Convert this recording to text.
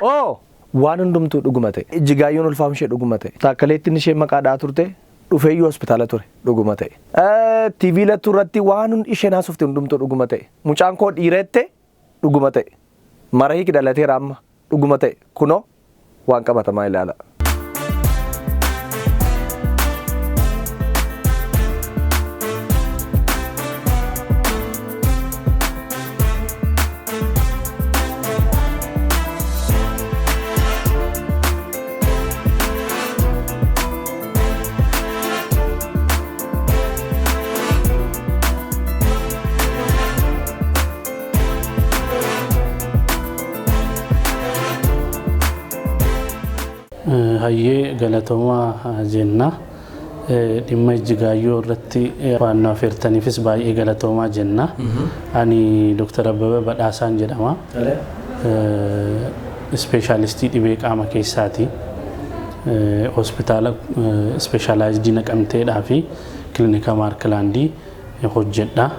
Oo! Waan hundumtuu dhuguma ta'e. Ijjigaayyoon ulfaam ishee dhuguma ta'e. Taakkaleettiin ishee maqaa dha'aa turte dhufeeyyuu hospitaala ture dhuguma ta'e. TV lattuu irratti waan isheen haasofte hundumtuu dhuguma ta'e. Mucaan koo dhiirette dhuguma ta'e. Mara hiiki dhalateera amma dhuguma ta'e. Kunoo waan qabatamaa ilaala. Hayyee, galatoomaa jenna. Dhimma Ijjigaayyoo irratti waan nu affeertaniifis baay'ee galatoomaa jenna. Ani Dr. Abbabaa Badhaasaan jedhama. Ispeeshaalistii dhibee qaama keessaati. Hospitaala Ispeeshaalaayizidii Naqamteedhaa fi Kilinika Maarkilaandii hojjedha.